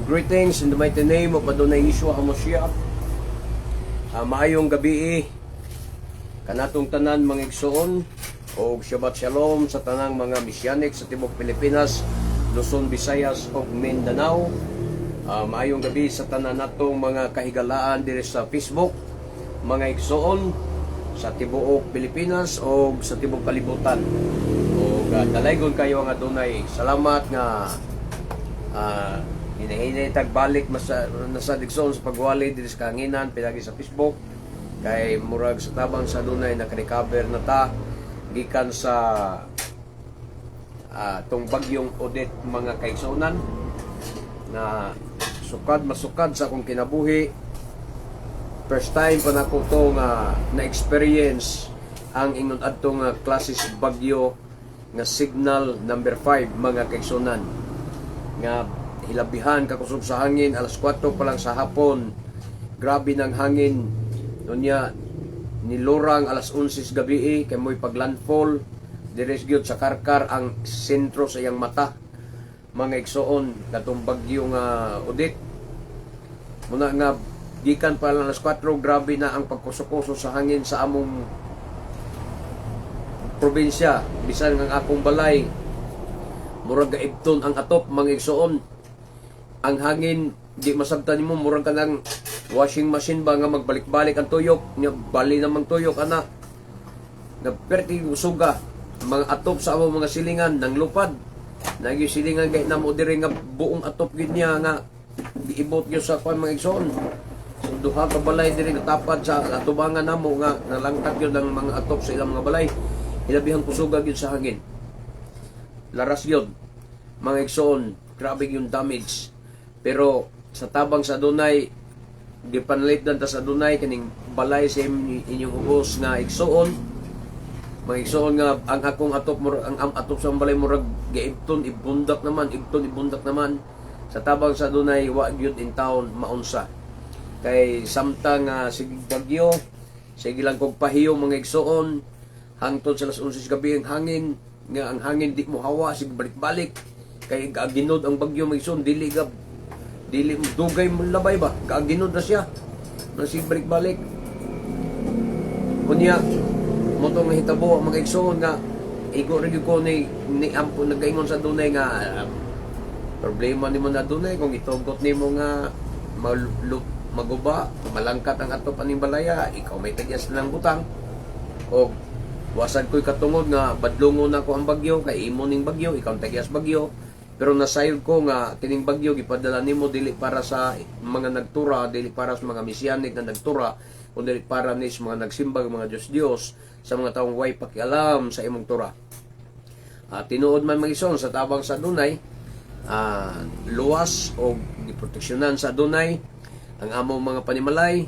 Greetings in the mighty name of Adonai Yeshua HaMashiach. Maayong gabi kanatong tanan, mga igsoon, og Shabbat Shalom sa tanang mga Messianic sa tibuok Pilipinas, Luzon, Visayas ug Mindanao. Maayong gabi sa tanan natong mga kahigalaan diri sa Facebook, mga igsoon, sa tibuok Pilipinas o sa tibuok kalibutan. Og dalaygon kayo ang Adonai. Salamat nga hinahinay tagbalik mas nasa igsoon sa pagwali diri sa kahanginan pinagi sa Facebook, kay murag sa tabang sa Adonay naka-recover na ta gikan sa tong bagyong Odette, mga kaigsuonan, na sukad masukad sa akong kinabuhi. First time pa nako to nga na-experience ang ingon adto nga klases bagyo nga signal number 5, mga kaigsuonan, nga hilabihan kakusog sa hangin. Alas 4 pa lang sa hapon, grabe ng hangin. Unya nilurang alas 11 sa gabi kay mo'y paglandfall dire gyud sa Karkar ang sentro sa iyang mata, mga igsoon, katong bagyo nga Odette. Muna nga gikan pa lang alas 4, grabe na ang pagkuso-kuso sa hangin sa among probinsya. Bisan ang akong balay, murag gaibton ang atop, mga igsoon. Ang hangin, di masabtan nimo, murag kanang washing machine ba nga magbalik-balik ang tuyok nya, bali namang tuyok ana nga perti usuga. Mga atop sa among mga silingan nang lupad. Nagi silingan kay namo diri nga buong atop gid niya nga giibot gyud sa kuan, mga igsoon. So duha ka balay diri natapad sa atubangan namo nga nalangkat gyud ang mga atop sa ilang mga balay. Hilabihang kusuga gyud sa hangin. Laras gyud, mga igsoon, grabe yung damage. Pero sa tabang sa Adonay, gipanalipdan ta sa Adonay kaning balay sa inyong ubos nga igsoon. Mga igsoon, nga ang akong atop ang atop sa balay murag gaibton ibundak naman, ibton ibundak naman. Sa tabang sa Adonay, wa gyud in town maunsa. Kay samtang nga sige bagyo, sige lang kog pahiyo, mga igsoon, hangtod sa alas 11 sa gabi ang hangin, nga ang hangin di mo hawa, sige balik-balik. Kay gaaginod ang bagyo, mga igsoon, dili ga dili mo dugay mo labay ba, gaaginod na siya. Nasig balik-balik. Unya, mo tong nahitabo, mga igsoon, nga igo ra gyud ko ni ampo nagaingon sa Adonay nga problema nimo na, Adonay, kung itugot nimo nga maguba, malangkat ang atop aning balaya, ikaw may tagyas ng butang. O wasad ko'y katungod nga badlungon nako ang bagyo kay imo ning bagyo, ikaw ang tagyas bagyo. Pero nasayod ko nga kining bagyo gipadala nimo dili para sa mga nagtura, dili para sa mga Messianic na nagtura, kundi para ni sa mga nagsimbag mga Diyos Diyos, sa mga taong way pakialam sa imong tura. Tinuod man, mga igsoon, sa tabang sa Adonay, luwas o giproteksyonan sa Adonay ang among mga panimalay,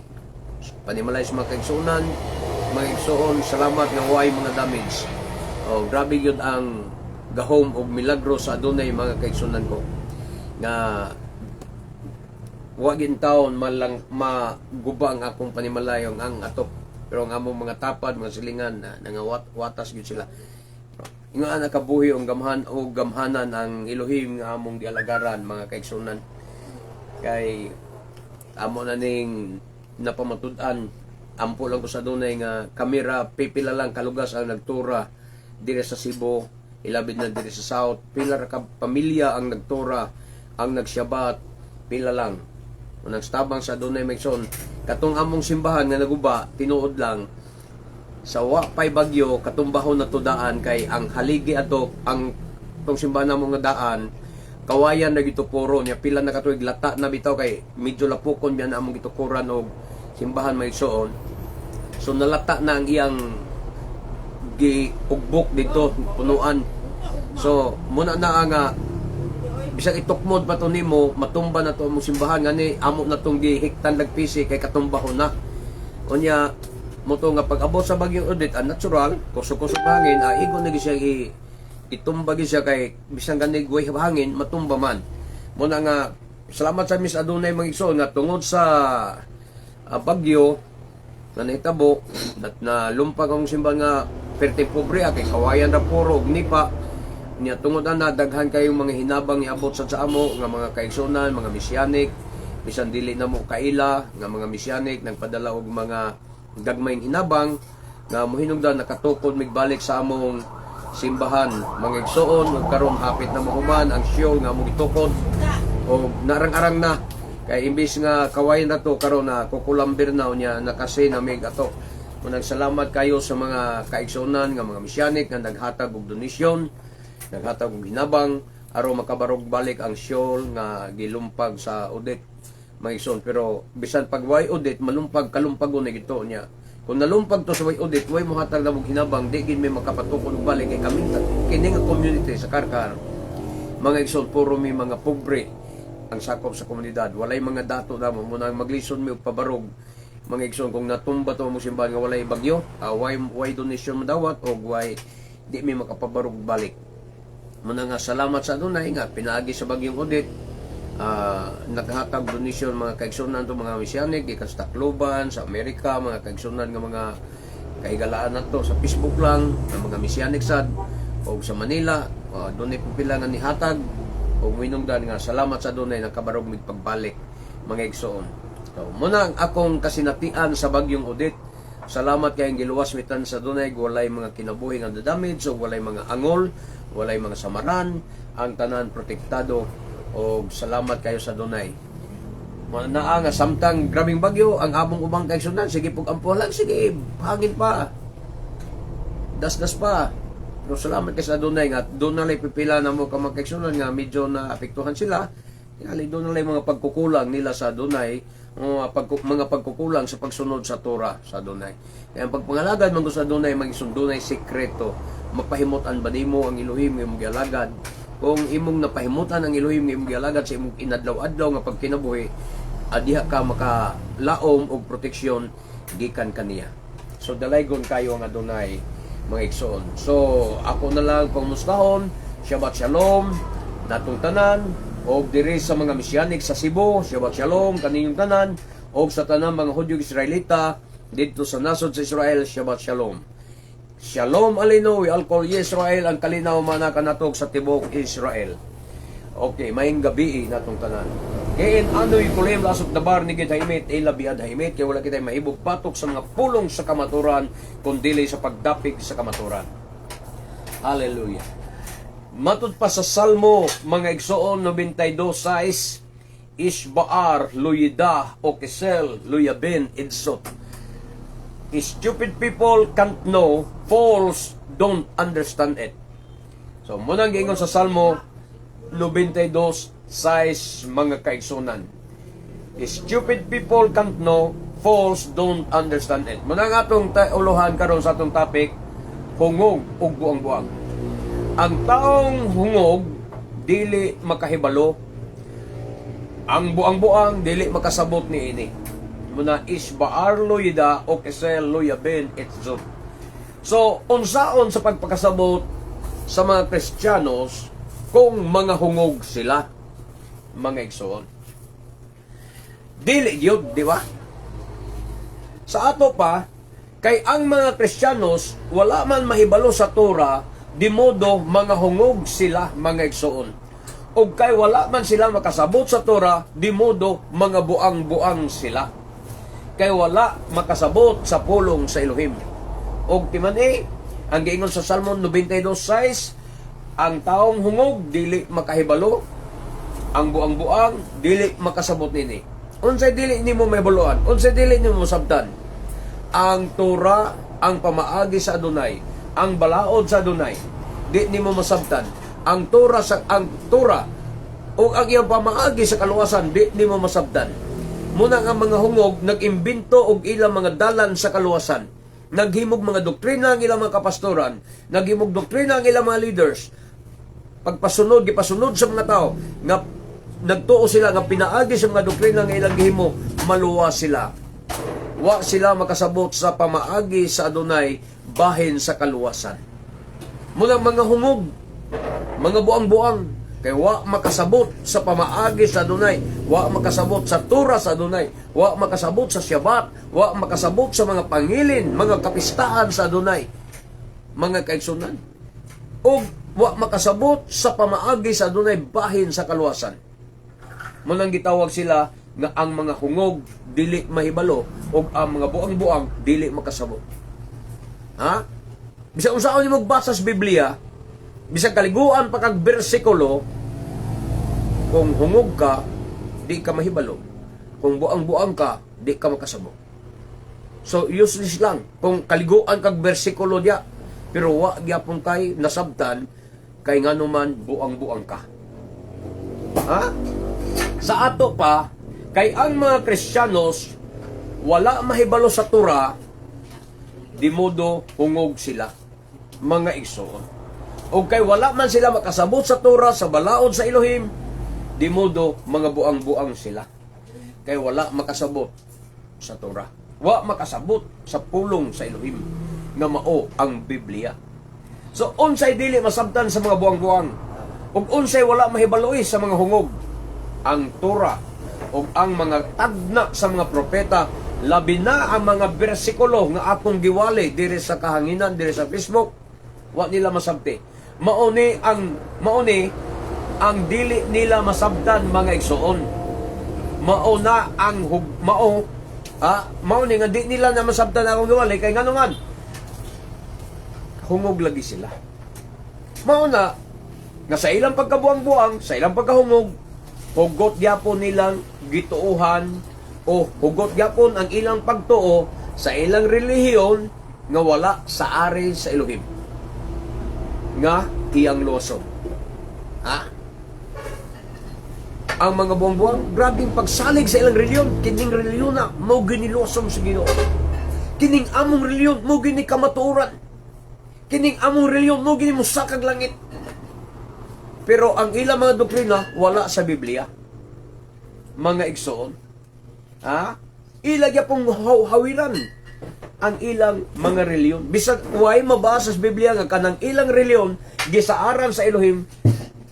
panimalay sa mga kaigsuonan. Mga igsoon, salamat nga way mga damage. Oh, grabe gyud ang gahom og milagro sa Adonay, mga kaigsuonan ko, nga wa gin taon malang maguba ang akong panimalay, ang atop. Pero ang among mga tapad, mga silingan na nangawat watas gyud sila. Nga nakabuhi ang gamhan o gamhanan ang Elohim nga among gialagaran, mga kaigsunan, kay amo na ning napamatud-an. Ampo lang ko sa Adonay nga kamera pipila lang kalugas ang nagtura dire sa Cebu, ilabid na dire sa South. Pila ra ka pamilya ang nagtura, ang nagsyabat, pila lang. Unang tabang sa Adonay, Megson, katong among simbahan nga naguba, tinuod lang, sa wa pay bagyo katumbahon na to daan, kay ang haligi ato ang tong simbahan namo nga daan kawayan na gituporo niya. Pila na katuig lata na bitaw, kay medyo lapukon biya na among gitukuran og simbahan, may igsoon. So nalata na ang iyang giugbok dito punuan. So muna na nga bisag itukmod pa to nimo, matumba na to among simbahan. Ngani amo na tong gihiktan lagpisi kay katumbahon na. Unya mo to nga pag-abot sa bagyong Odette, ang natural kusog-kusog hangin, igo na gyud siya itumba gyud siya, kay bisan ganig way hangin, matumba man. Muna nga salamat sa Miss Adonay, mga igsoon, nga tungod sa bagyo nga nahitabo na, na lumpag ang simbahan nga perte pobre, kay kawayan ra puro og nipa. Nya tungod ana, daghan kayong mga hinabang niabot sa amo nga mga kaigsunan, mga Messianic, bisan dili na mo kaila nga mga Messianic, nagpadala og mga gagmayng hinabang nga mohinungdan nakatukod migbalik sa among simbahan, mga igsoon. Ug karon hapit na mahuman ang show nga among gitukod o narang-arang na kay imbis nga kawayan na to, karon na kukulambir na, unya nakasi na mig ato. Munang salamat kayo sa mga kaigsunan nga mga Messianic nga naghatag og donasyon, naghatag og hinabang aron makabarog balik ang show nga gilumpag sa Odette, mga igsoon. Pero bisan pag way Odette, malumpag, kalumpagon na gito niya. Kung nalumpag to sa way Odette, way mohatag na og hinabang, di gid may makapatukod og balik kay kaming kini nga community sa Karkar, mga igsoon, puro mi mga pobre ang sakop sa komunidad. Walay mga dato na mo. Munang maglisod mi og pabarog, mga igsoon, kung natumba to mo simbahan nga walay bagyo, way donation madawat o way di mi makapabarog balik. Muna nga salamat sa Adunay nga pinaagi sa bagyong Odette, naghatag donasyon mga kaigsunan to, mga Messianic gikan sa Tacloban, sa Amerika, mga kaigsunan nga mga kahigalaan nato sa Facebook lang, nga mga Messianic sad o sa Manila, dunay pipila nga nihatag og minungdan nga salamat sa Adunay, nakabarog mig pagbalik, mga igsoon. So, muna ang akong kasinatian sa bagyong Odette. Salamat kay giluwas mitan sa Adunay, walay mga kinabuhi nga damage o walay mga angol, walay mga samaran, ang tanan protektado og salamat kayo sa Adunay. Naa nga samtang grabing bagyo, ang among ubang kaigsunan sige pug ampo lang, sige hangin pa. Dasdas pa. Pero salamat kay sa Adunay nga doon na lang pipila na mo ka mga kaigsunan nga medyo na apektuhan sila. Tingali doon na lang mga pagkukulang nila sa Adunay, mga pagkukulang sa pagsunod sa Torah sa Adunay. Kaya ang pagpangalagad man sa Adunay, magison dunay sekreto. Mapahimutan ba nimo ang Elohim nga imong gialagad? Kung imong napahimutan ang Elohim nga imong gialagad sa imong inadlaw-adlaw nga pagkinabuhi, adiha ka makalaom og proteksyon gikan kaniya. So dalaygon kayo ang Adunay, mga igsoon. So ako na lang pangmustahon, Shabbat Shalom natong tanan og diri sa mga Messianic sa Cebu, Shabbat Shalom kaninyong tanan, og sa tanang mga Hudyo Israelita didto sa nasod sa Israel, Shabbat Shalom. Shalom aleinu ve'al kol Israel, ang kalinaw mana kanatog sa tibok Israel. Okay, maayong gabii natong tanan. Kain ano'y kulim lasot dabar ni gid haimit ila biad haimit kay wala kitay mahibog patok sa mga pulong sa kamaturan kun dili sa pagdapig sa kamaturan. Hallelujah. Matud pa sa Salmo, mga igsoon, 92:6, Ish baar lo yida o kesel lo yabin idsot. Stupid people can't know, fools don't understand it. So, munang giingon sa Salmo 92:6, mga kaigsunan. Stupid people can't know, fools don't understand it. Muna nga atong uluhan karon sa atong topic, hungog ug buang-buang. Ang taong hungog dili makahibalo, ang buang-buang dili makasabot niini. Muna ish baar lo yida o kesel lo yaben itzot. So, unsaon sa pagpakasabot sa mga Kristiyanos kung mga hungog sila, mga igsoon? Dili gyud, di ba? Sa ato pa, kay ang mga Kristiyanos wala man mahibalo sa Torah, di modo mga hungog sila, mga igsoon. Ug kay wala man sila makasabot sa Torah, di modo mga buang-buang sila. Kay wala makasabot sa pulong sa Elohim. Og timan eh, ang giingon sa Salmo 92:6, ang taong hungog dili makahibalo, ang buang-buang dili makasabot nini. Unsay dili nimo mahibaluan? Unsay dili nimo masabtan? Ang Torah, ang pamaagi sa Adonai, ang balaod sa Adonai, di nimo masabtan. Ang Torah o ang iyang pamaagi sa kaluwasan, di nimo masabtan. Muna nga mga hungog nag-imbento og ilang mga dalan sa kaluwasan. Naghimog mga doktrina ang ilang mga kapastoran, naghimog doktrina ang ilang mga leaders. Pagpasunod, gipasunod sa mga tao nga nagtuo sila nga pinaagi sa mga doktrina nga ilang gihimo, maluwas sila. Wa sila makasabot sa pamaagi sa Adonai bahin sa kaluwasan. Muna mga hungog, mga buang-buang, kay wa makasabot sa pamaagi sa Adonai, wa makasabot sa Torah sa Adonai, wa makasabot sa Shabbat, wa makasabot sa mga pangilin, mga kapistahan sa Adonai, mga kaigsunan. Og Wa makasabot sa pamaagi sa dunay bahin sa kaluwasan. Mao nang gitawag sila nga ang mga hungog dili mahibalo ug ang mga buang-buang dili makasabot. Ha? Bisan unsaon nimo magbasa sa Biblia, bisan kaliguan pa kag bersikulo, kung hungog ka, di ka mahibalo. Kung buang-buang ka, di ka makasabot. So useless lang kung kaliguan kag bersikulo diya, pero wa gyapon kay nasabtan kay nganuman buang-buang ka. Ha? Sa ato pa, kay ang mga Kristiyanos wala mahibalo sa Torah, di modo hungog sila, mga igsoon. O kay wala man sila makasabot sa Torah, sa balaod sa Elohim, di modo mga buang-buang sila. Kay wala makasabot sa Torah. Wa makasabot sa pulong sa Elohim nga mao ang Biblia. So unsay dili masabtan sa mga buang-buang ug unsay wala mahibaloy sa mga hungog? Ang Torah ug ang mga tagna sa mga propeta, labi na ang mga bersikulo nga akong giwali diri sa kahanginan, diri sa Facebook, wa nila masabti. Mao ni ang dili nila masabtan, mga igsoon. Mao na ang hug, mao mao ni nga di nila na masabtan akong giwali kay ngano man hungog lagi sila. Mao na nga sa ilang pagkabuang-buang, sa ilang pagkahungog, hugot gyapon nilang gituohan o hugot gyapon ang ilang pagtuo sa ilang relihiyon nga wala sa ari sa Elohim nga iyang luwason. Ha? Ang mga buang-buang, grabing pagsalig sa ilang relihiyon. Kining relihiyon na, mao gyud ni luwason sa Ginoo. Kining among relihiyon, mao gyud ni kamatuoran. Kining among relihiyon, mao gyud ni musakag langit. Pero ang ilang mga doktrina, wala sa Biblia, mga igsoon. Ha? Ila gyapong hawiran ang ilang mga reliyon. Bisag way mabasa sa Biblia nga kanang ilang reliyon gisaaran sa Elohim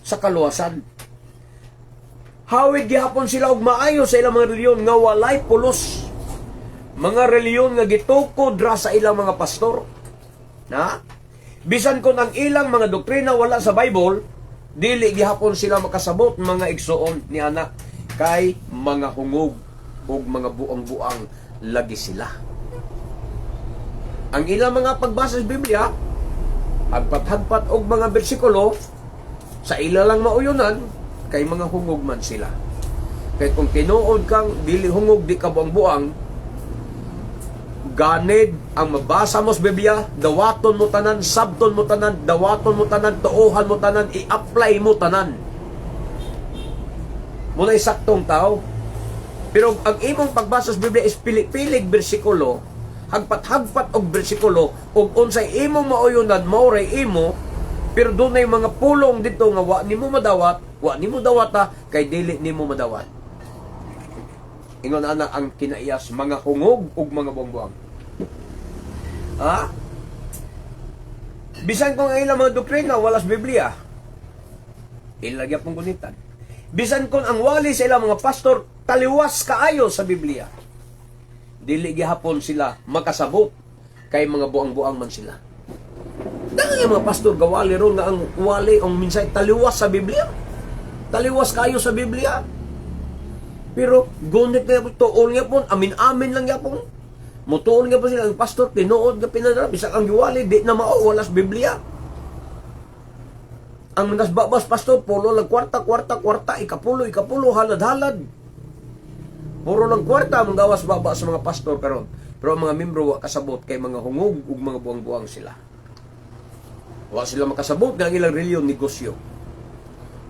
sa kaluwasan. Hawid gihapon sila og maayo sa ilang mga reliyon nga walay pulos. Mga reliyon nga gitukod ra sa ilang mga pastor. Na? Bisan kung ang ilang mga doktrina wala sa Bible, dili gihapon sila makasabot, mga igsoon ni ana, kay mga hungog ug mga buang-buang lagi sila. Ang ilang mga pagbasa sa Biblia, hagpat-hagpat og mga bersikulo, sa ila lang mauyunan, kay mga hungog man sila. Kay kung tinuod kang dili hungog, di ka buang-buang, ganid ang mabasa mo sa Biblia, dawaton mo tanan, sabton mo tanan, dawaton mo tanan, tuohan mo tanan, i-apply mo tanan. Mao na saktong tao. Pero ang imong pagbasa sa Biblia is pili-pilig bersikulo, hagpat-hagpat og bersikulo, ug unsay imong mauyunan, mao ray imo, pero dunay mga pulong dito nga wa nimo madawat, wa nimo dawata kay dili nimo madawat. Ingon ana ang kinaiyas, mga hungog ug mga buang-buang. Ha? Bisan kung ang ilang mga doktrina wala sa Biblia, ila gyapon gunitan. Bisan kung ang wali sa ilang mga pastor taliwas kaayo sa Biblia, dili gihapon sila makasabot kay mga buang-buang man sila. Daghan nga mga pastor gawali ron nga ang wali ang minsay taliwas sa Biblia. Taliwas kayo sa Biblia. Pero gunit na po, tuol nga po, amin-amin lang yapon. Mutuol nga po sila, ang pastor, tinuod nga pinadala, bisag ang giwali, di na mao, wala sa Biblia. Ang nasbabas pastor, puro lang kwarta, kwarta, kwarta, ikapulo, ikapulo, halad-halad. Puro lang kwarta ang gawas baba sa mga pastor karon. Pero ang mga membro wa kasabot kay mga hungog ug mga buang-buang sila. Wa sila makasabot nga ang ilang reliyon negosyo.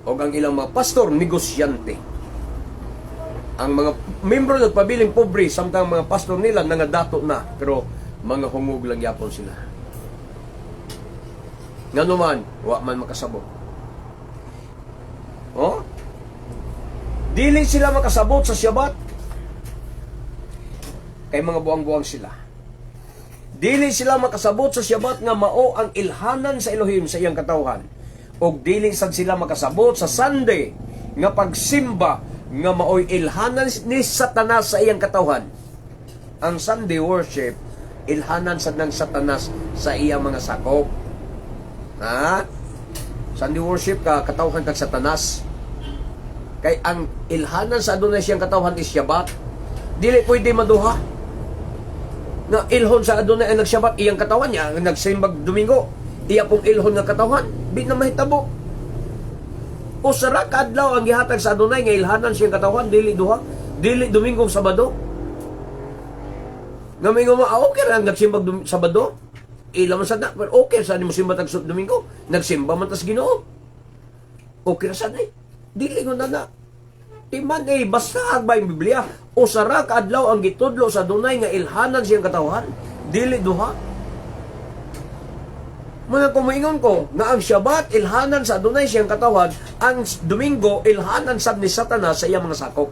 O ang ilang mga pastor negosyante. Ang mga membro nagpabiling pobre samtang mga pastor nila nangadato na, pero mga hungog lang yapon sila. Ngano man, wa man makasabot. Oh? Dili sila makasabot sa Syabat. Kay mga buang-buang sila. Dili sila makasabot sa Syabat nga mao ang ilhanan sa Elohim sa iyang katawhan. Og dili sad sila makasabot sa Sunday nga pagsimba nga maoy ilhanan ni Satanas sa iyang katawhan. Ang Sunday worship, ilhanan sad ng Satanas sa iyang mga sakop. Ha? Sunday worship ka, katawhan kag Satanas. Kay ang ilhanan sa Adunay siyang katawhan is Shabbat. Dili pwede maduha. Nga ilhon sa Adunay ang nagsyabat, iyang katawan niya, ang nagsimbag Domingo, iya pong ilhon nga katawan, di na mahitabo. Usa ra ka adlaw ang gihatag sa Adunay nga ilhanan siyang katawan, dili duha, dili Domingo, Sabado. Nga may mo, ah, okay ra ang nagsimbag Sabado. Ila man sad na, pero okay sa mo simba tag Domingo, nagsimba man tas Ginoo. Okay ra sad eh. Dili ko na na. Timan eh, basta ba yung Biblia? Usa ra ka adlaw ang gitudlo sa Adunay nga ilhanan siyang katawan. Dili duha. Mga kumuingon ko nga ang Shabbat ilhanan sa Adunay siyang katawan, ang Domingo ilhanan sad ni Satanas sa iyang mga sakop.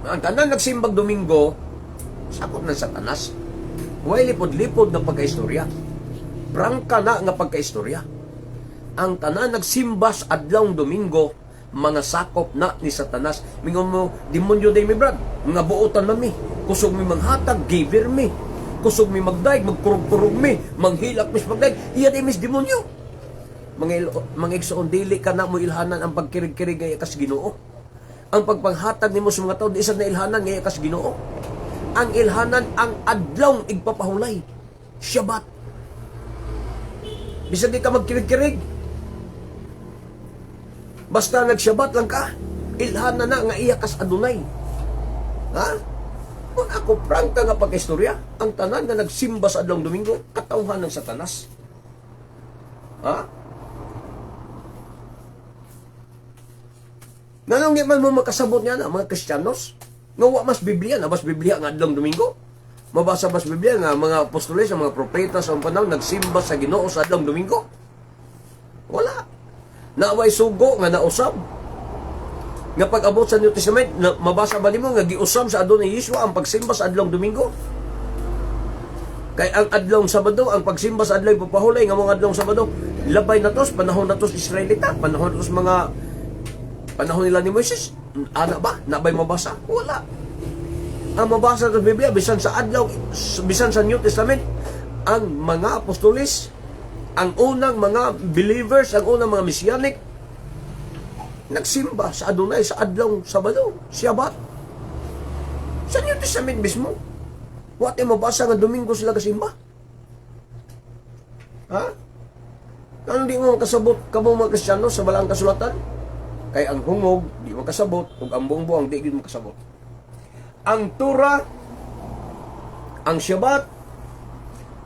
Ang tanan nagsimbag Domingo, sakop ng Satanas. Way lipod-lipod na pagkaistorya. Prangka na nga pagkaistorya. Ang tanan nagsimba sa adlawng Domingo, mga sakop na ni Satanas. Mingon mo, demonyo day mi, brad. Mga buotan man mi. Kusog mi manghatag, giver mi. Kusog mi magdaig, magkurog-kurog mi, manghilak mi sa pagdaig. Iya day mis demonyo. Mga igsoon, dili ka na mo ilhanan ang pagkirig-kirig nga kas Ginoo. Ang pagpanghatag nimo sa mga tao, di sad na ilhanan nga kas Ginoo. Ang ilhanan ang adlawng igpapahulay. Shabbat. Bisan di ka magkirig-kirig. Basta nagsyabat lang ka, ilhanan na nga iya kas Adunay. Ha? Kung ako prangka nga pagkaistorya, ang tanan nga nagsimba sa adlawng Domingo, katawhan ng Satanas. Ha? Nganong di man mo makasabot niya na mga Kristiyanos? Nga wa mas Biblia, na mas Biblia nga adlawng Domingo? Mabasa mas Biblia nga mga apostoles, ang mga propeta sa panahon nagsimba sa Ginoo sa adlawng Domingo? Wala. Naway sugo nga nausab. Nga pag-abot sa New Testament, na, mabasa ba nimo nga giusab sa Adunay Yeshua ang pagsimba sa adlawng Domingo? Kay ang adlawng Sabado, ang pagsimba sa adlaw ipapahulay nga mga adlawng Sabado, labay na tos, panahon na tos Israelita, panahon na tos mga panahon nila ni Moises. Ana ba? Nabay mabasa? Wala. Ang mabasa sa Biblia, bisan sa adlaw, bisan sa New Testament, ang mga apostoles, ang unang mga believers, ang unang mga messianic, nagsimba sa Adonai sa adlawng Sabado, Shabbat. Sa New Testament mismo. Wa tay mabasa nga Domingo sila kasimba. Ha? Ano di mo makasabot kamo mga Kristiyano sa balaang kasulatan? Kay ang hungog di makasabot ug ang buang-buang di gyud makasabot. Ang Torah, ang Shabbat,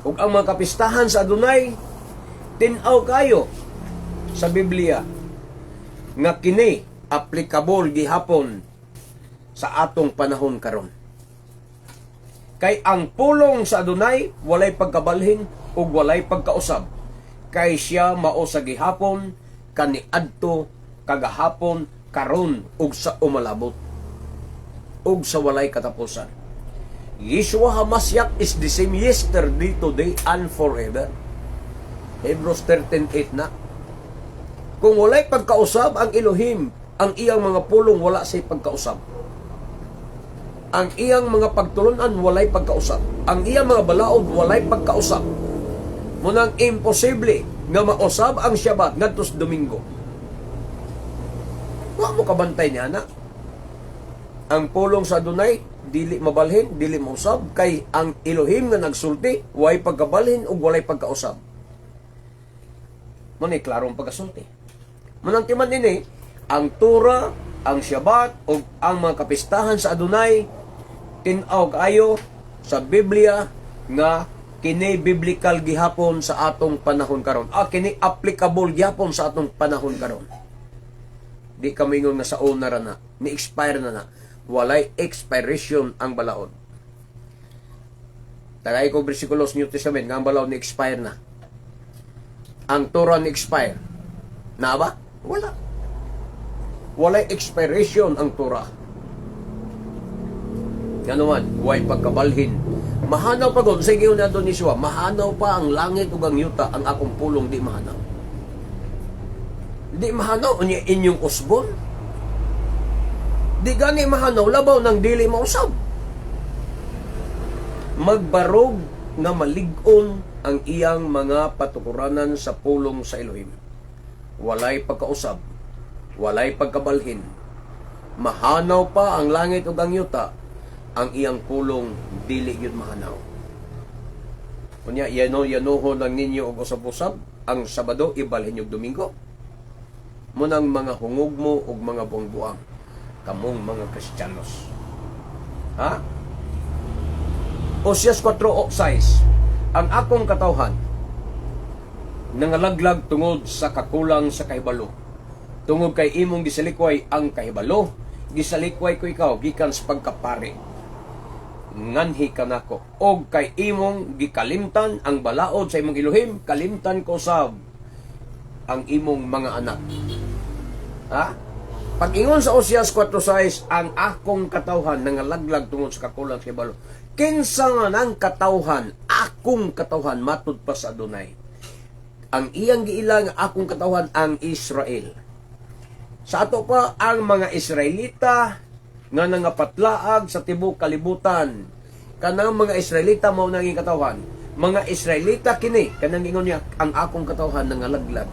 ug ang mga kapistahan sa Adonai, tin-aw kayo sa Biblia nga kini applicable gihapon sa atong panahon karon. Kay ang pulong sa Adonai walay pagkabalhin ug walay pagkausab. Kay siya mao sa gihapon kaniadto, kagahapon, karon ug sa umalabot ug sa walay katapusan. Yeshua HaMashiach is the same yesterday, today, and forever. Hebrews 13:8 na. Kung walay pagkausab ang Elohim, ang iyang mga pulong wala say pagkausab. Ang iyang mga pagtulunan walay pagkausab. Ang iyang mga balaod walay pagkausab. Munang imposible nga mausab ang Shabbat ngadto sa Domingo. Wa mo kabantay niya na. Ang pulong sa Adonai dili mabalhin, dili mausab kay ang Elohim nga nagsulti way pagkabalhin ug walay pagkausab. Mo ni klarong pagkasulti. Munang timan ini ang Torah, ang Shabbat ug ang mga kapistahan sa Adonai, tin-aw kaayo sa Biblia nga kini biblical gihapon sa atong panahon karon. Ah, kini applicable gihapon sa atong panahon karon. Di ka moingon nga sa una ra na, ni expire na na. Walay expiration ang balaod. Tagay ko bersikulos New Testament nga ang balaod ni expire na. Ang Torah ni expire. Na ba? Wala. Walay expiration ang Torah. Ngano man, way pagkabalhin. Mahanaw pa gud, sige na doon ni Yeshua, mahanaw pa ang langit ug ang yuta, ang akong pulong di mahanaw. Di mahanaw unya inyong usbon. Di gani mahanaw labaw nang dili mausab. Magbarog nga malig-on ang iyang mga patukuranan sa pulong sa Elohim. Walay pagkausab, walay pagkabalhin. Mahanaw pa ang langit ug ang yuta, ang iyang pulong dili gyud mahanaw. Unya yano yanuhon lang ninyo og usab-usab ang Sabado, ibalhin og Domingo. Munang mga hungog mo og mga buang-buang kamong mga Kristiyanos. Ha? Osias 4:6. Ang akong katawhan nangalaglag tungod sa kakulang sa kahibalo. Tungod kay imong gisalikway ang kahibalo, gisalikway ko ikaw gikan sa pagkapari. Nganhi kanako. Og kay imong gikalimtan ang balaod sa imong Elohim, kalimtan ko sab ang imong mga anak. Ha? Pag-ingon sa Osias 4:6, ang akong katawhan nangalaglag tungod sa kakulang sa kahibalo. Kinsa nga nang katawhan, akong katawhan, matud pa sa Adonai. Ang iyang giila nga akong katawhan, ang Israel. Sa ato pa, ang mga Israelita nga nangapatlaag sa tibok kalibutan. Kanang mga Israelita mao nang iyang katawhan. Mga Israelita kini, kanang ingon niya, ang akong katawhan nangalaglag.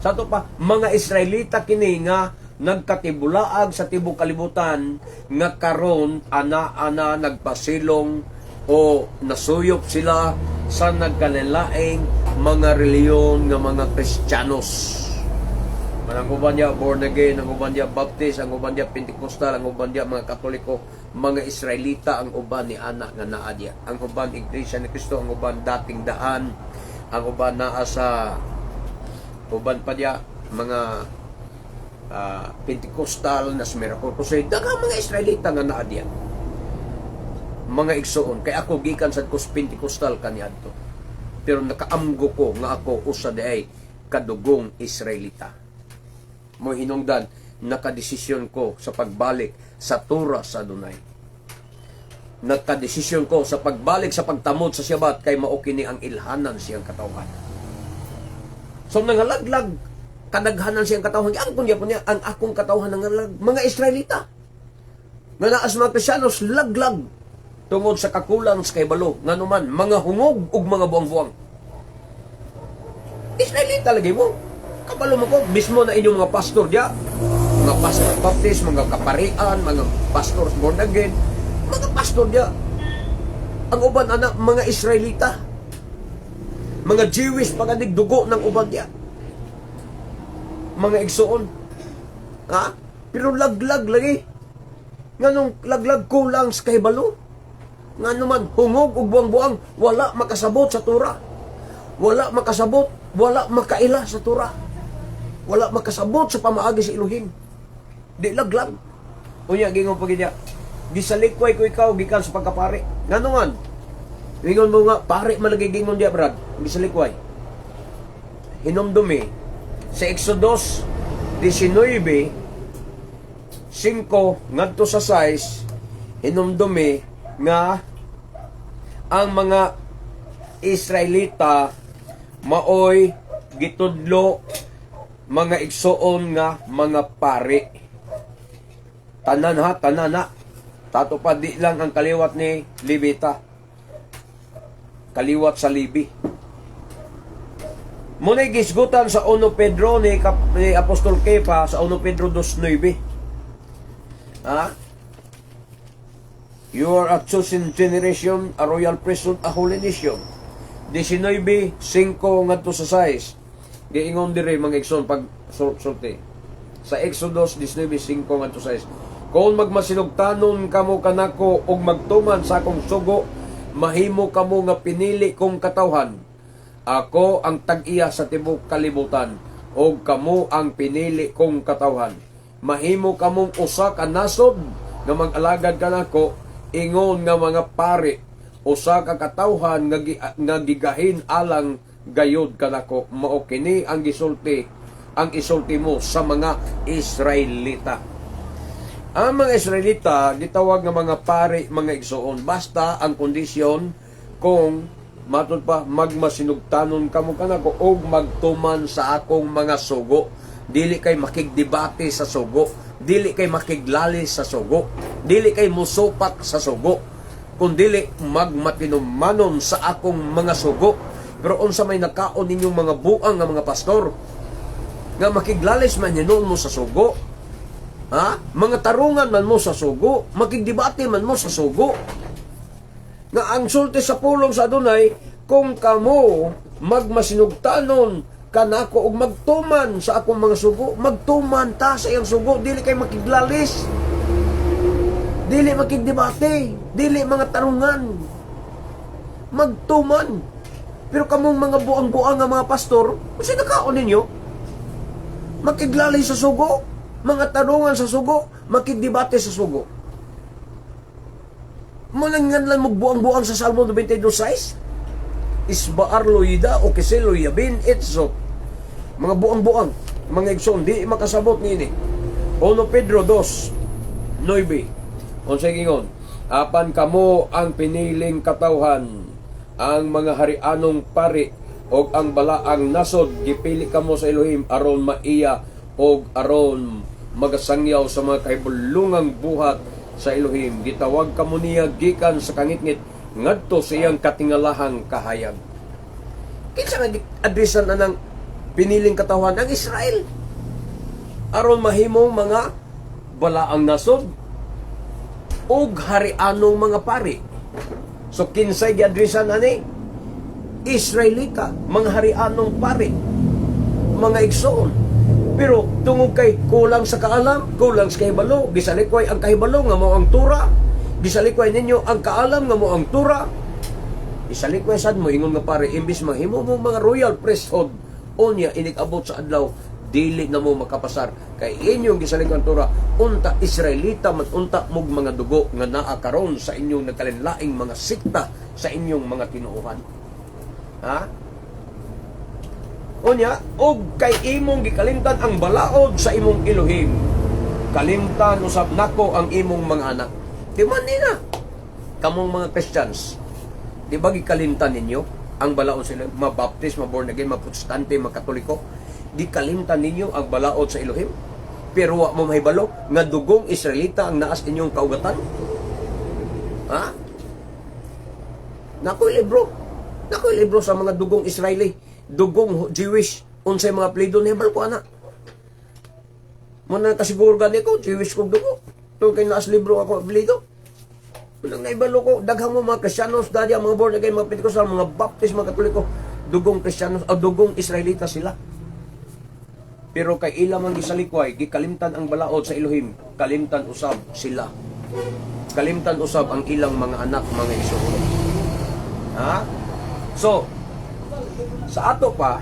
Sa ato pa, mga Israelita kini nga nagkatibulaag sa tibok kalibutan nga karon ana-ana nagpasilong o nasuyop sila sa nagkalain mga reliyon nga mga Kristiyanos. Man, ang uban niya born again, ang uban niya Baptist, ang uban niya Pentecostal, ang uban niya mga Katoliko, mga Israelita ang uban ni ana nga naa diya. Ang uban Iglesia ni Cristo, ang uban Dating Daan, ang uban naa sa uban pa diya mga Pentecostal na sa Miracle Crusade, daghang mga Israelita nga naa diya. Mga igsuon, kay ako gikan sa kus Pentecostal kaniadto. Pero nakaamgo ko nga ako usa diay kadugong Israelita. Mo hinungdan nakadesisyon ko sa pagbalik sa Tura sa Adonai. Nakadesisyon ko sa pagbalik sa pagtamod sa Syabat kay mao kini ang ilhanan siyang katawhan. So nangalaglag kadaghanan siyang katawhan. Ang kunya po niya, ang akong katawhan nangalag mga Israelita. Nga naa sa mga Kristiyanos, laglag tungod sa kakulang sa kahibalo, nganuman mga hungog ug mga buang-buang. Israelita lagi mo. Kabalo mo ko, mismo na inyong mga pastor diya, mga pastor Baptist, mga kaparian, mga pastor born again, mga pastor diya. Ang uban ana mga Israelita. Mga Jewish paganig dugo ng uban diya. Mga igsuon. Ha? Pero laglag lagi. Nganong laglag? Kulang sa kahibalo. Ngano man hungog ug buang-buang, wala makasabot sa Tura. Wala makasabot, wala makaila sa Tura. Wala makasabot sa pamaagi sa Elohim. Di laglag. Unya gingon pa niya, gisalikway ko ikaw gikan sa pagkapari. Ngano man? Ingon mo nga pare man lagi gingon diya, brad. Gisalikway. Hinumdumi sa Exodus 19:5 ngadto sa 6, hinumdumi nga ang mga Israelita maoy gitudlo, mga igsuon, nga mga pari. Tanan ha, tanan na. Tato pa, di lang ang kaliwat ni Levita. Kaliwat sa Levi. Muna'y gisgutan sa 1 Pedro ni Apostol Kefa sa 1 Pedro 2.9. Ha? You are a chosen generation, a royal priesthood, a holy nation. 19:5 ngadto sa 6. Giingon diri, mga igsoon, pag sulti. Sa Exodus 19:5 ngadto sa 6. Kung magmasinugtanon kamo kanako ug magtuman sa akong sugo, mahimo kamo nga pinili kong katawhan. Ako ang tag-iya sa tibok kalibutan ug kamo ang pinili kong katawhan. Mahimo kamong usa ka nasod nga mag-alagad kanako ingon nga mga pari, usa ka katawhan nga gigahin alang gayod kanako. Mao kini ang gisulti, ang isulti mo sa mga Israelita. Ang mga Israelita gitawag nga mga pari, mga igsuon, basta ang kondisyon kung matud pa magmasinugtanon kamo kanako og magtuman sa akong mga sugo. Dili kay makigdebate sa sugo, dili kay makiglali sa sugo, dili kay musupak sa sugo, kun dili magmatinumanon sa akong mga sugo. Pero unsa may nakaon ninyong mga buang nga mga pastor nga makiglalis man hinuon mo sa sugo? Ha? Mga tarungan man mo sa sugo, makigdebate man mo sa sugo. Nga ang sulti sa pulong sa Adunay, kung kamo magmasinugtanon kanako ug magtuman sa akong mga sugo, magtuman ta sa iyang sugo, dili kay makiglalis. Dili makigdebate, dili mga tarungan. Magtuman. Pero kamong mga buang-buang nga mga pastor, kasi nakaon ninyo, makiglalay sa sugo, mga tarungan sa sugo, makigdebate sa sugo. Mao nang nganlan mo buang-buang sa Salmo 92.6? Isbaar lo yida o keselo yabin itso. Mga buang-buang, mga igsoon, di makasabot niini. 1 Pedro 2:9. Unsay ingon? Apan kamo ang piniling katawhan, ang mga harianong pari og ang balaang nasod, gipili kamo sa Elohim aron maiya og aron magasangyaw sa mga kahibulungang buhat sa Elohim. Gitawag kamo niya gikan sa kangitngit ngadto sa iyang katingalahang kahayag. Kinsa nga adresan anang piniling katawhan? Ang Israel. Aron mahimong mga balaang nasod ug harianong mga pari. So kinsay giadresan ani? Israelita, mga harianong pari, mga igsoon. Pero tungod kay kulang sa kaalam, kulang sa kahibalo, gisalikway ang kahibalo nga mao ang Tura, gisalikway ninyo ang kaalam nga mao ang Tura, isalikway sad mo ingon nga pare, imbis mahimo mo mga royal priesthood, unya inig-abot sa adlaw dili na mo makapasar kay inyong gisalikway ang Tura. Unta Israelita man unta mog mga dugo nga naa karon sa inyong nagkalinlaing mga sikta, sa inyong mga tinuohan, ha. Unya, og kay imong gikalimtan ang balaod sa imong Elohim, kalimtan usab nako ang imong mga anak. Di man ni na kamong mga Christians, di ba gikalimtan ninyo ang balaod sa Elohim? Ma-Baptist, ma-born again, ma-Protestante, ma-Katoliko, gikalimtan ninyo ang balaod sa Elohim. Pero wa mo mahibalo nga dugong Israelita ang naas inyong kaugatan. Ha? Nakoy libro. Nakoy libro sa mga dugong Israeli, dugong Jewish, unsay mga apelyido nahibalo ko ana. Mao na kasiguro gani ko, Jewish kong dugo. Tungod kay naas libro ako apelyido. Unang naibalo ko, daghang mo mga Kristiyanos, dadi ang mga born again, mga Pentecostal, mga Baptist, mga Katoliko, dugong Kristiyanos, o dugong Israelita sila. Pero kay ila man gisalikway, gikalimtan ang balaod sa Elohim, kalimtan usab sila. Kalimtan usab ang ilang mga anak, mga igsoon. Ha? So, sa ato pa,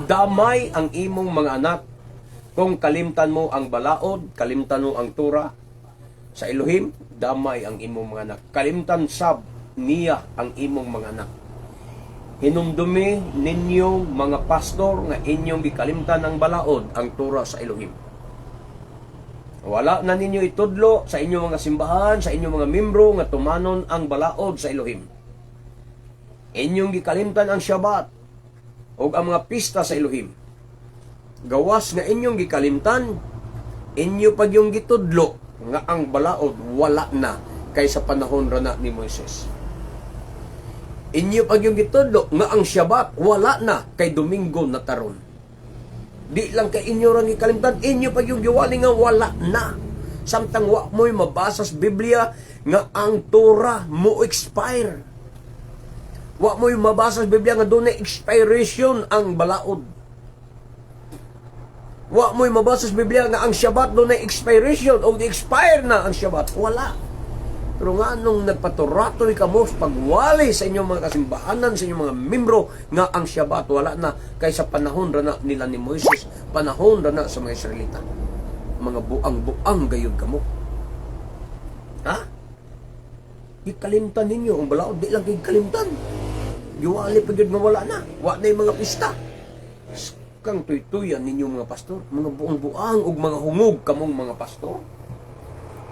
damay ang imong mga anak kung kalimtan mo ang balaod, kalimtan mo ang Tura sa Elohim, damay ang imong mga anak. Kalimtan sab niya ang imong mga anak. Hinumdumi ninyo, mga pastor, nga inyong gikalimtan ang balaod, ang Tura sa Elohim. Wala na ninyo itudlo sa inyong mga simbahan, sa inyong mga membro nga tumanon ang balaod sa Elohim. Inyong gikalimtan ang Shabbat ug ang mga pista sa Elohim. Gawas nga inyong gikalimtan, inyo pag yung gitudlo nga ang balaod wala na kay sa panahon ra na ni Moises. Inyo pag yung gitudlo nga ang Shabbat wala na kay Domingo na taron. Di lang kay inyo rang gikalimtan, inyo pag yung giwali nga wala na. Samtang wa mo'y mabasa sa Biblia nga ang Torah mo expire. Wa mo'y mabasa sa Biblia nga dunay expiration ang balaod. Wa mo'y mabasa sa Biblia nga ang Shabbat dunay expiration o di expire na ang Shabbat. Wala. Pero nga nung nagpaturatoy kamo sa pagwali sa inyong mga kasimbahanan, sa inyong mga membro, nga ang Shabbat wala na kay sa panahon ra na nila ni Moises, panahon ra na sa mga Israelita. Mga buang-buang gayud kamo. Ha? Gikalimtan ninyo ang balaod, di lang gikalimtan. Giwali pa gyud nga wala na. Wa na yung mga pista. Kang tuytuyan ninyo, mga pastor, mga buang-buang ug mga hungog kamong mga pastor.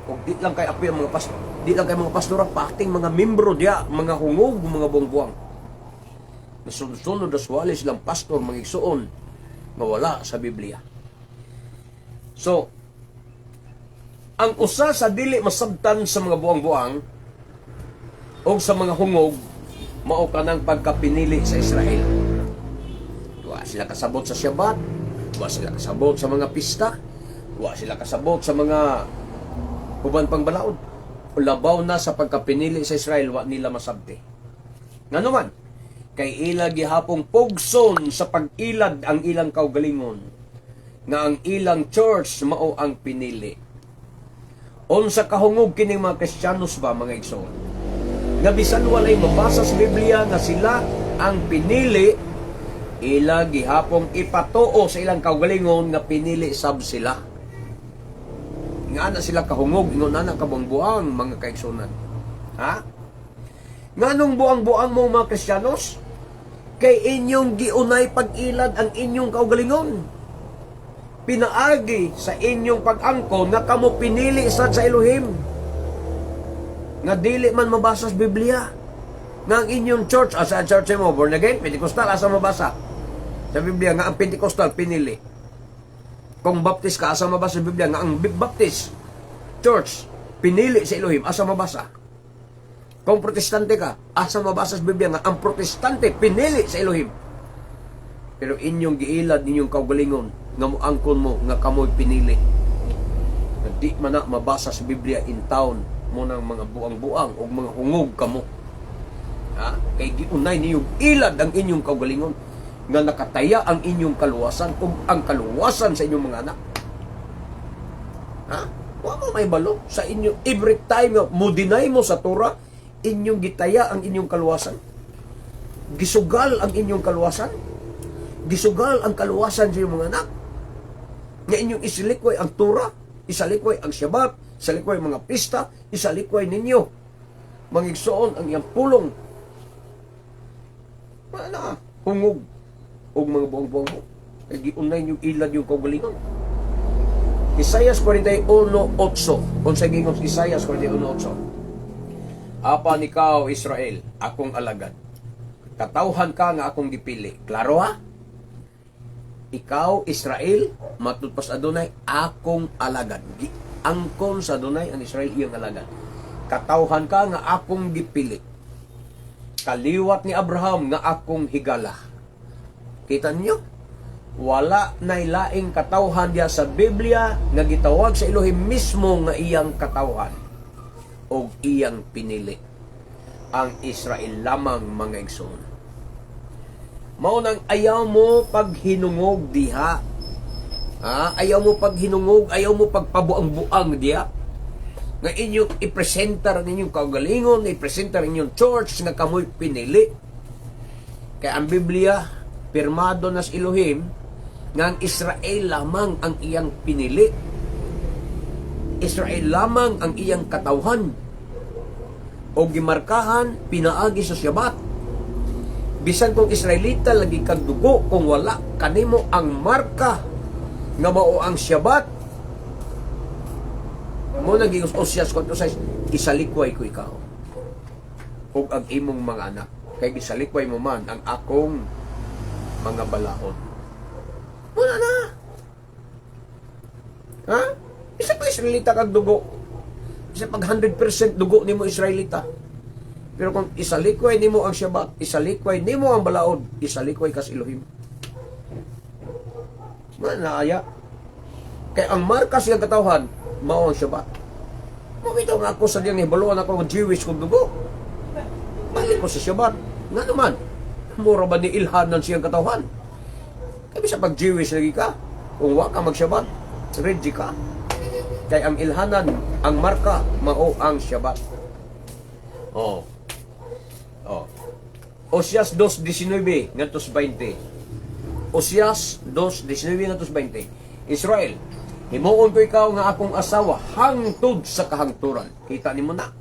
Ug di lang kay apoy ang mga pastor, di lang kay mga pastora, pating mga membro diya, mga hungog, mga buang-buang. Nasunod-sunod na suwali silang pastor, mga igsuon, nga wala sa Biblia. So, ang usa sa dili masabtan sa mga buang-buang o sa mga hungog Mao kanang pagkapinili sa Israel. Wa sila kasabot sa Shabbat, wa sila kasabot sa mga pista, wa sila kasabot sa mga uban pang balaod. Labaw na sa pagkapinili sa Israel, wa nila masabti. Ngano man, kay ila gihapong pugson sa pag-ilad ang ilang kaugalingon nga ang ilang church mao ang pinili. Unsa kahungog kining mga Kristiyanos ba, mga igsoon? Nga bisan walay mabasa sa Biblia nga sila ang pinili, ila gihapong ipatuo sa ilang kaugalingon nga pinili sab sila. Nga na sila kahungog, ingon na kabuang-buang, mga kaigsunan. Ha? Nganong buang-buang mo, mga Kristiyanos? Kay inyong giunay pag-ilad ang inyong kaugalingon. Pinaagi sa inyong pag-angkon nga kamo pinili sa Elohim. Nga dili man mabasa sa Biblia. Nga ang inyong church, asa ang church mo, born again, Pentecostal, asa mabasa sa Biblia nga ang Pentecostal pinili? Kung Baptist ka, asa mabasa sa Biblia nga ang Baptist Church pinili sa Elohim? Asa mabasa? Kung Protestante ka, asa mabasa sa Biblia nga ang Protestante pinili sa Elohim? Pero inyong giilad ninyong kaugalingon nga moangkon mo nga kamoy pinili. Nga di man na mabasa sa Biblia in town mo ng mga buang-buang o mga hungog kamo. Ha? Kay giunay ninyong ilad ang inyong kaugalingon nga nakataya ang inyong kaluwasan ug ang kaluwasan sa inyong mga anak. Ha? Wa mo may balo sa inyo every time nga mo deny mo sa Torah, inyong gitaya ang inyong kaluwasan. Gisugal ang inyong kaluwasan. Gisugal ang kaluwasan sa inyong mga anak. Nga inyong isilikway ang Torah, isalikway ang Shabbat, isalikway ang mga pista, isalikway ninyo, mga igsoon, ang iyang pulong. Wala, hungog og mga buang-buang mo. Kay giunay niyo ilad yung kaugalingon. Isaias 41:8. Unsay gingon sa Isaias 41:8? "Apan ikaw, Israel, akong alagad. Katawhan ka nga akong gipili." Klaro ha? Ikaw, Israel, matud pa sa Adonai, akong alagad. Giangkon sa Adonai ang Israel iyang alagad. "Katawhan ka nga akong gipili. Kaliwat ni Abraham nga akong higala." Kita niyo? Wala na laing katawhan diya sa Biblia nga gitawag sa Elohim mismo nga iyang katawhan o iyang pinili. Ang Israel lamang, mga igsoon. Mao nang ayaw mo paghinungog diha. Ha? Ayaw mo paghinungog, ayaw mo pagpabuang-buang diha. Nga inyong ipresentar ang inyong kaugalingon, ipresentar ang inyong church nga kamoy pinili. Kaya ang Biblia, pirmado na sa Elohim, nga ang Israel lamang ang iyang pinili. Israel lamang ang iyang katawhan. O gimarkahan, pinaagi sa Shabbat. Bisan kung Israelita lagi kag dugo, kung wala kanimo ang marka nga mao ang Shabbat, mo naging Osias 4:6, "Isalikway ko ikaw ug ang imong mga anak kay gisalikway mo man ang akong mga balaod." Muna na. Ha? Isa pa Israelita kag dugo. Isa pag 100% dugo nimo Israelita. Pero kung isalikway nimo ang Shabbat, isalikway nimo ang balaod, isalikway kas Elohim. Muna na aya. Kay ang marka siyang katawhan, mao ang Shabbat. Mao bitaw nga ako sa diyang hibaluan ako ng Jewish kong dugo. Balik ko sa Shabbat. Nga naman, mura ba ni ilhanan siyang katawhan? Kaya bisa pag Jewish lagi ka, kung wa ka mag-Shabbat, ready ka. Kay ang ilhanan, ang marka, mao ang Shabbat. Oh. Oh. Osias 2:19 ngadto 20. Osias 2:19 ngadto 20. "Israel, himuon ko ikaw nga akong asawa hangtod sa kahangturan." Kita nimo na.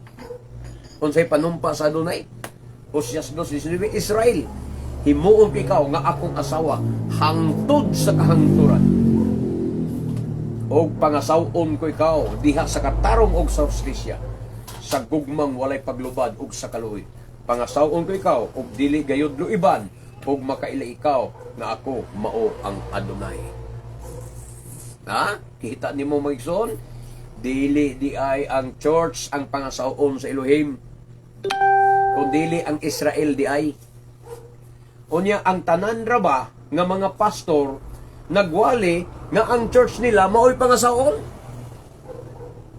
Unsay panumpa sa Adonai? Osias 2:19, "Israel, himuon ko ikaw nga akong asawa hangtod sa kahangturan. Og pangasawon ko ikaw diha sa katarong og sa hustisya, sa gugmang walay paglubad ug sa kaluoy. Pangasawon ko ikaw og dili gayud luiban ug makaila ikaw nga ako mao ang Adonai." Ha? Kita nimo, mga igsoon, dili di ay ang church ang pangasawon sa Elohim. Kung dili ang Israel di ay. Unya, ang tanan ra ba nga mga pastor nagwali nga ang church nila maoy pangasaon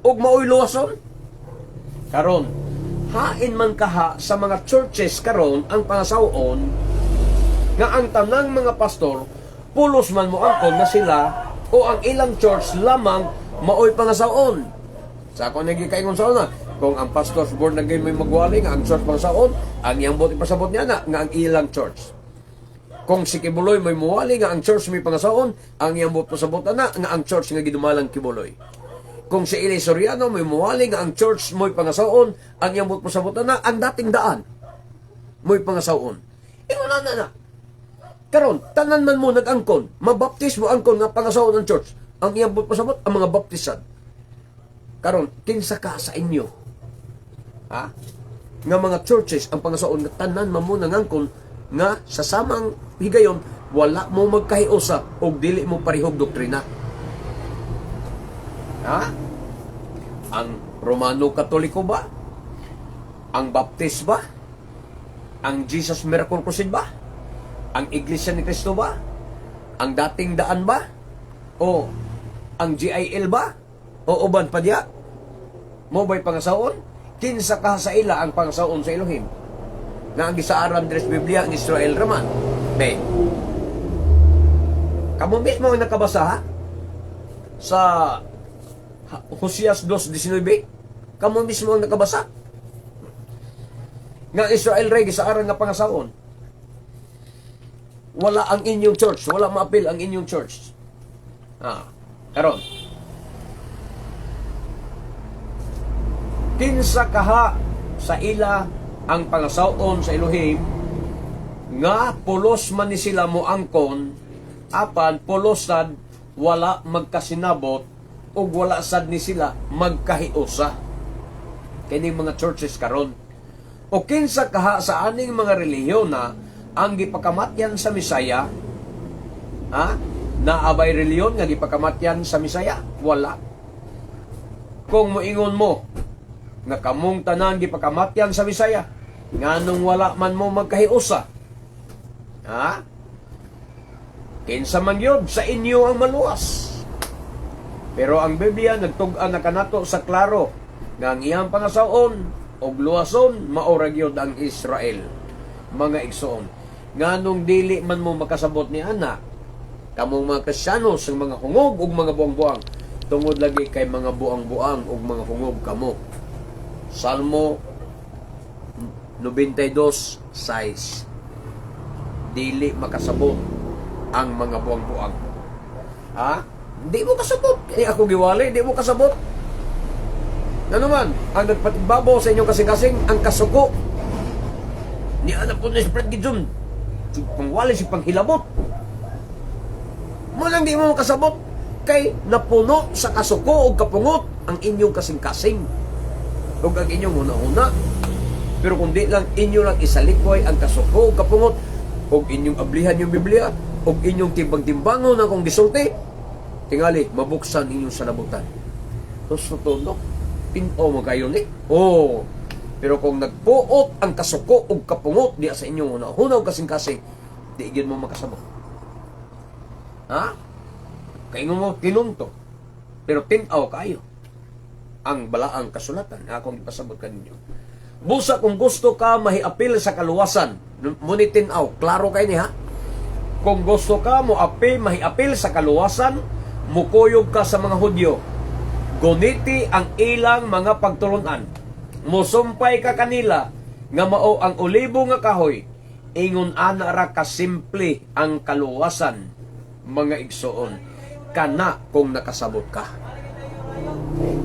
ug maoy luwason? Karon, hain man kaha sa mga churches karon ang pangasaon nga ang tanang mga pastor pulos man mo angkon na sila o ang ilang church lamang maoy pangasaon? Sa ako nagikaingon sa una, kung ang pastor's board na may magwali nga ang church pangasaon, ang iyang buot ipasabot niya na nga ang ilang church. Kung si Quiboloy may muwali nga ang church may pangasaon, ang iyang buot pasabot na nga ang church nga gidumalang Quiboloy. Kung si Eli Soriano may muwali nga ang church mo'y pangasaon, ang iyang buot pasabot na ang Dating Daan mo'y pangasaon. Ingon na na na. Karon, tanan man mo nag-angkon, mabaptis mo angkon nga pangasaon ang church. Ang iyang buot pasabot ang mga baptisad. Karon, kinsa ka sa inyo? Ha? Nga mga churches ang pangasaon nga tanan man mo nangangkon nga sa samang higayon wala mo magkahiusa og dili mo parehog doktrina. Ha? Ang Romano Katoliko ba? Ang Baptist ba? Ang Jesus Miracle Crusade ba? Ang Iglesia ni Cristo ba? Ang Dating Daan ba? O ang GIL ba? O uban pa diya? Mo ba'y pangasaon? Kinsa ka sa ila ang pangasaon sa Elohim? Nga ang gisaaran diri sa Biblia ang Israel raman. Be. Kamo mismo ang nakabasa, ha? Sa Hosias 2:19. Kamo mismo ang nakabasa. Nga ang Israel ray gisaaran nga pangasaon. Wala ang inyong church, wala maapil ang inyong church. Ah, karon. Kinsa kaha sa ila ang pangasaon sa Elohim nga pulos man ni sila moangkon, apan pulos sad wala magkasinabot ug wala sad ni sila magkahiusa, kining mga churches karon? O kinsa kaha sa aning mga relihiyon na ang gipakamatyan sa Misaya? Ha? Naabay relihiyon nga gipakamatyan sa Misaya? Wala. Kung moingon mo nga kamong tanan gipakamatyan sa Misaya, nganong wala man mo magkahiusa? Ha? Kinsa man yun sa inyo ang maluwas? Pero ang Biblia nagtug-an na kanato sa klaro nga ang iyang pangasaon og luwason mao ra gyud ang Israel. Mga igsoon, nganong dili man mo makasabot ni ana kamong mga Kristiyano sa mga hungog ug mga buang-buang? Tungod lagi kay mga buang-buang ug mga hungog kamo. Salmo 92:6. Dili makasabot ang mga buang-buang. Ha? Di mo kasabot. Eh, ako giwali, di mo kasabot. Ano man, ang nagpatibabaw sa inyong kasing-kasing, ang kasuko. Ni anak po ni Spread Gideon. Pangwali si panghilabot. Mo lang di mo makasabot kay napuno sa kasuko o kapungot ang inyong kasing-kasing ug ang inyong huna-huna. Pero kung di lang inyo lang isalikway ang kasuko o kapungot ug inyong ablihan yung Biblia ug inyong timbang-timbangon ang kung gisulti, tingali mabuksan inyong sanabutan. Tapos no, pin-o mo kayo ni. Oh, pero kung nagpuot ang kasuko ug kapungot diya sa inyong huna-huna ug kasing-kasing, di gyud mo makasabot. Ha? Kaingon mo, tinunto. Pero tin-aw kayo ang balaang kasulatan nga akong ipasabot kaninyo. Busa kung gusto ka mahiapil sa kaluwasan, muni tin-aw, klaro kay ni ha? Kung gusto ka mo apil mahiapil sa kaluwasan, mukuyog ka sa mga Hudyo. Guniti ang ilang mga pagtulunan. Musumpay ka kanila nga mao ang olibo nga kahoy. Ingon ana ra kasimple ang kaluwasan, mga igsoon. Kana kung nakasabot ka.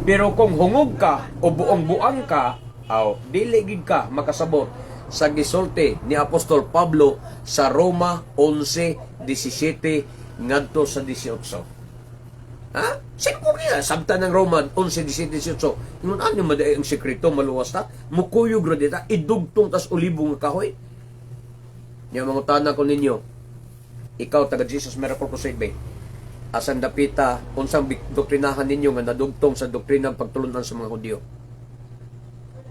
Pero kung hungog ka o buong buang ka, aw dili gid ka makasabot sa gisulti ni Apostol Pablo sa Roma 11:17 ngadto sa 18. Ha? Simple kaya. Sabta ng Roma 11:17, 18. Ingon ano maday ang sekreto maluwas ta? Mukuyog ra dita, idugtong tas olibo nga kahoy. Nya mangutana ko ninyo, ikaw taga Jesus Miracle Crusade ba? Asan dapita unsang doktrinahan ninyo nga nadugtong sa doktrina ng pagtulunan sa mga Hudyo?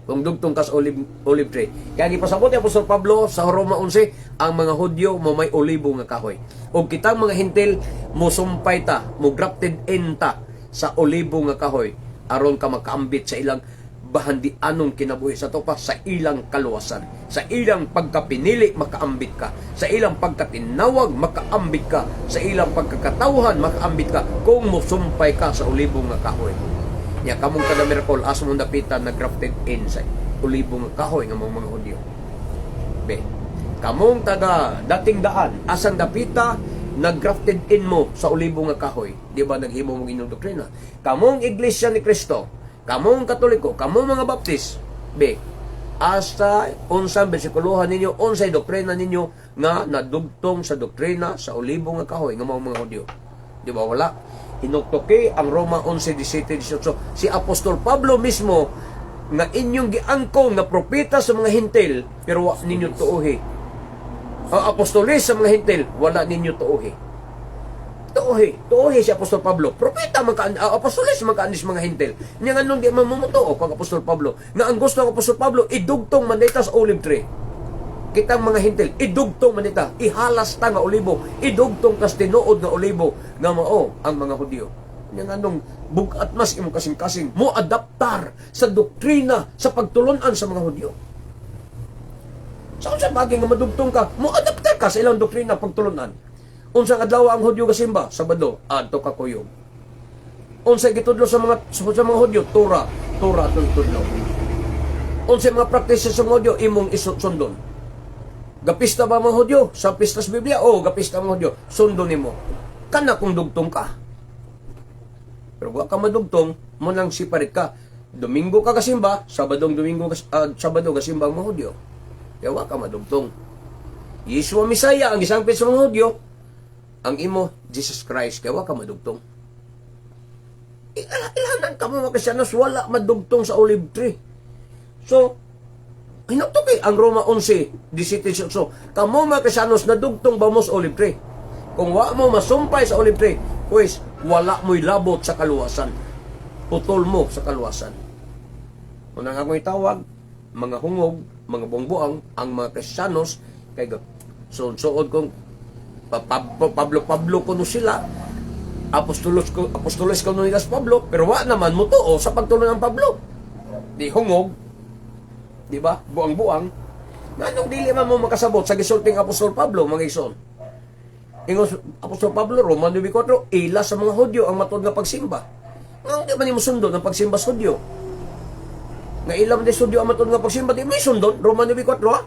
Kung dugtong ka sa olive tree. Kaya gipasabot ni Apostol Pablo sa Roma 11, ang mga Hudyo mo may olibo nga kahoy. Ug kitang mga Hentil mo sumpay ta, mo grafted in ta sa olibo nga kahoy aron ka makaambit sa ilang bahandianong kinabuhi, sa to pa sa ilang kaluwasan, sa ilang pagkapinili makaambit ka, sa ilang pagkatinawag makaambit ka, sa ilang pagkakatawhan makaambit ka kung mosumpay ka sa olibo nga kahoy. Nya kamong kada miracle, asa mong dapitan na grafted in sa olibo nga kahoy nga mga Hudyo? Be, kamong taga dating daan, asang dapita nag-grafted in mo sa olibo nga kahoy? Di ba naghimo mong inyong doktrina? Kamong Iglesia ni Cristo, kamong Katoliko, kamong mga Baptist, be, asa unsang bersikulohan ninyo, unsay doktrina ninyo nga nadugtong sa doktrina sa olibo nga kahoy nga mga Hudyo? Di ba wala? Hinuktuki ang Roma 11, 17, 18. Si Apostol Pablo mismo nga inyong giangkon nga propeta sa mga Hentil, pero wa ninyo tuohi. Ang apostolis sa mga Hentil, wala ninyo tuohi. Tuohi, tuohi si Apostol Pablo. Propeta man ka, apostolis man ka mga Hentil. Nya nganong di man mo motuo kang Apostol Pablo? Nga ang gusto ng Apostol Pablo, idugtong man ta sa olive tree. Kitang mga Hentil, idugtong man ita, ihalas ta nga olibo, idugtong tas tinuod nga olibo nga mao ang mga Hudyo. Nya nganong bugat mas imong kasing-kasing mo adaptar sa doktrina sa pagtulunan sa mga Hudyo? Sa unsa bagay nga madugtong ka, mo adaptar ka sa ilang doktrina pagtulunan? Unsang adlaw ang Hudyo gasimba? Sabado, adto ka kuyog. Unsay gitudlo sa mga Hudyo? Tora, Tora atong tudlo. Unsay mga practices sa mga Hudyo imong isundon? Gapista ba mga Hudyo? Sa pista sa Biblia? O, gapista mga Hudyo. Sundon nimo. Kana kung dugtong ka. Pero wa ka madugtong, mo nang separate ka. Domingo ka kasimba, Sabadong Domingo Sabado kasimba ang mga Hudyo. Kaya wa ka madugtong. Yeshua Messiah ang isang sa mga Hudyo, ang imo Jesus Christ, kaya wa ka madugtong. Ilahanan ka mo mga Kristiyanos, wala madugtong sa olive tree. So, hinuktuki ang Roma 11, 17. So, kamo mga Kristiyanos, nadugtong ba mo sa olive tree? Kung wa mo masumpay sa olive tree, pues, wala mo'y labot sa kaluwasan. Putol mo sa kaluwasan. Unang akong itawag, mga hungog, mga buang-buang, ang mga Kristiyanos, kay suod-suod kong Pablo Pablo kuno sila, apostolos ko nila sa Pablo, pero wa naman mo tuo sa pagtulong ng Pablo. Di hungog, di ba? Buang-buang. Nganong dili man mo makasabot sa gisulting Apostol Pablo, mga igsoon? Ingon Apostol Pablo, Roma 9:4, ila sa mga Hudyo ang matuod nga pagsimba. Nganong di man nimo sundon ang pagsimba sa Hudyo? Nga ila man di sa Hudyo ang matuod nga pagsimba, di mo sundon, Roma 9:4, ha?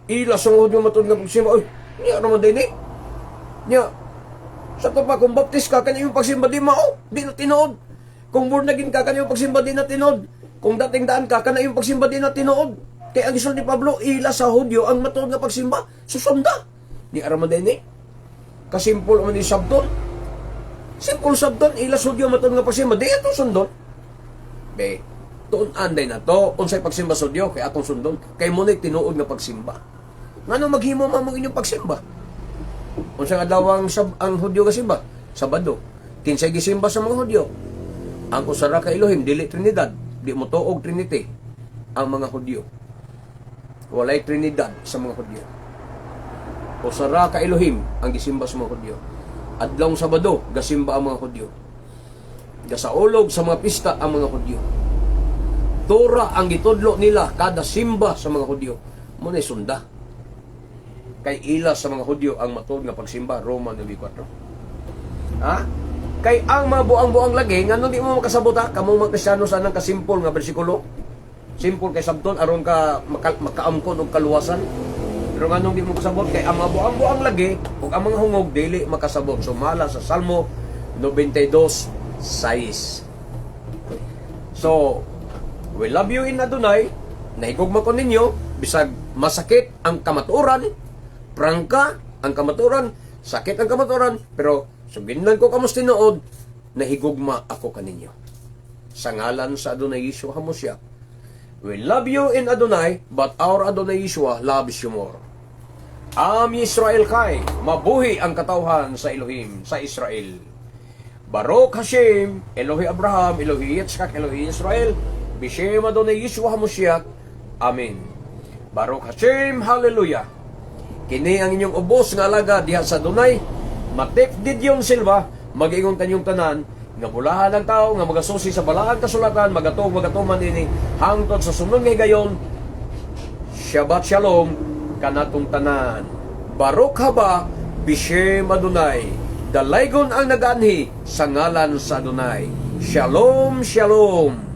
Ila sa mga Hudyo ang matuod nga pagsimba. Oy, niya naman din eh. Niya, sa to pa, kung Baptist ka, kanya yung pagsimba di mao, di na tinuod. Kung born again ka, kanya yung pagsimba di na tinuod. Kung dating daan ka, kana yung pagsimba di na tinuod. Kaya ang gisulti ni Pablo, ila sa Hudyo ang matuod nga pagsimba, susunda. Di araman din eh. Kasimpol man di sabton. Simple sabton, ila sa Hudyo matuod nga pagsimba, di ato sundon. Be, tuon anday na to, unsay pagsimba sa Hudyo, kay atong sundon. Kay mo tinuod nga pagsimba. Ngano maghimo man mo inyong pagsimba? Unsang adlaw ang Hudyo gasimba? Sabado. Kinsay gisimba sa mga Hudyo? Ang usa ra ka Elohim, dili Trinidad, di mo tuog Trinity ang mga Hudyo. Walay Trinidad sa mga Hudyo. Usa ra ka Elohim ang gisimba sa mga Hudyo. Adlawng Sabado, gasimba ang mga Hudyo. Gasaulog sa mga pista ang mga Hudyo. Tora ang gitudlo nila kada simba sa mga Hudyo. Mo na sunda. Kay ila sa mga Hudyo ang matuod nga pagsimba, Roma 9:4. Ha? Kay ang mga buang-buang lagi, ngano di mo makasabot ha? Kamo mga Kristiyano sa nang kasimpol nga bersikulo. Simple kay sabton aron ka makaamkon og kaluwasan. Pero nganong di mo kasabot? Kay ang mga buang-buang lagi ug ang mga hungog dili makasabot sumala sa Salmo 92:6. So, we love you in Adonai. Nahigugma ko ninyo bisag masakit ang kamatuoran, prangka ang kamatuoran, sakit ang kamatuoran, pero suginlan ko kamo sa tinuod, nahigugma ako kaninyo. Sa ngalan sa Adonai Yeshua HaMashiach. We love you in Adonai, but our Adonai Yeshua loves you more. Am Yisrael Chai, mabuhi ang katawhan sa Elohim, sa Israel. Baruch Hashem, Elohi Abraham, Elohi Yitzchak, Elohi Israel, Bishem Adonai Yeshua HaMashiach. Amen. Baruch Hashem, Hallelujah. Kini ang inyong ubos nga alaga diha sa Adonai, Matik Didion Silva, mag-ingon kanyong tanan, nga bulahan ang tao, nga magasusi sa balaang kasulatan, magatog, magatuman ini, hangtod sa sunod nga higayon. Shabbat Shalom, kanatong tanan. Baruch haba, Bishem Adonai. Dalaygon ang nagaanhi sa ngalan sa Adonai. Shalom, Shalom.